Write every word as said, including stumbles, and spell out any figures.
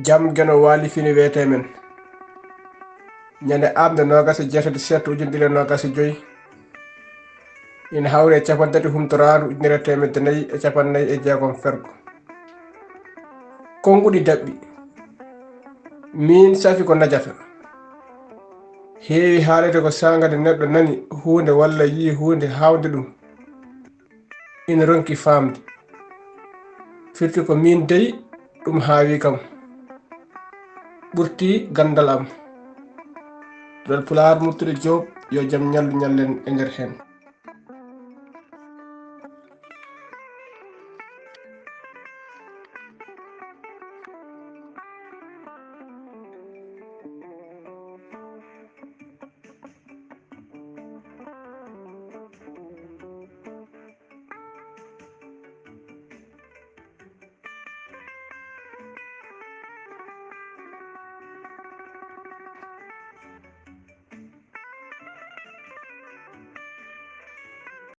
Jam Geno Waali fini wiyetee men. Ñande aamnde noogas e jeetati seeɗto ujunere ɗiɗi e noogas e joy, ina hawri e cappanɗe tati humtoraandu ujunere e teemedde nayi e cappanɗe nayi e jeegom fergo. Konnguɗi daɓɓi. Miin safi ko najata. Heewi haalete ko saanga nde neɗɗo nani huunde walla yii huunde haawnde ɗum, ina ronki faamde. Firti ko miin dey ɗum haawi kam. Ɓurti ganndal am. Duɗal Pulaar Murtude Joob, yo jam ñallu ñallen e nder heen.